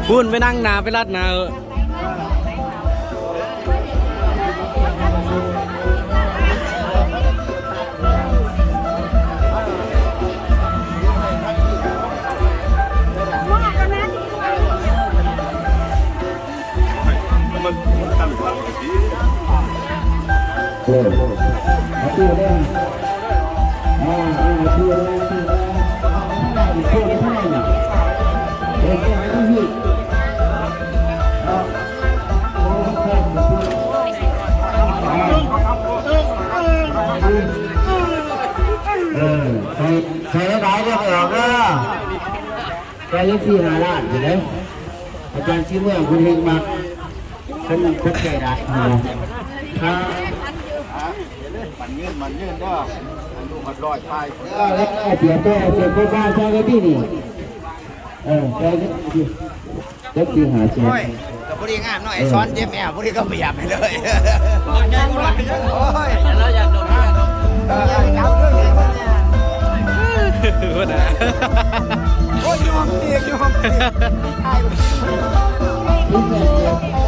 ພຸ້ນໄປນັ່ງໜ້າ ໄປລັດໜ້າ. ເອີ ໃສ່ ໃສ່ຫຼາຍໆ ບໍ່ອອກເດີ ໃສ່ຈັກສີ່ຫ້າລ້ານພຸ້ນເດ້. ອາຈານສີເມືອງເພິ່ນເຮັດມັກ ເພິ່ນຄົນໃຈດາຍເນາະ ຄັບ. ມັນຍືນ ມັນຍືນເດີ ອາຍຸມັນຮ້ອຍປາຍ ເອີ ເສຍໂຕ ເສຍໂຕ ບ້ານຊ່ອງກະຕິນີ້ ເອີ ໃສ່ ຈັກສີ່ຫ້າແສນ ໂອ້ຍ ກໍບໍ່ໄດ້ງາມເນາະ ໄອ້ສອນເຈັບແອວ ບໍ່ໄດ້ກໍປຽບໃຫ້ເລີຍ ໂອ້ຍ ແລ້ວຢາກໂດນ ເອີ ເພິ່ນນະ ໂອ້ຍ ຍອມເອງ ຍອມເອງ ອ້າຍ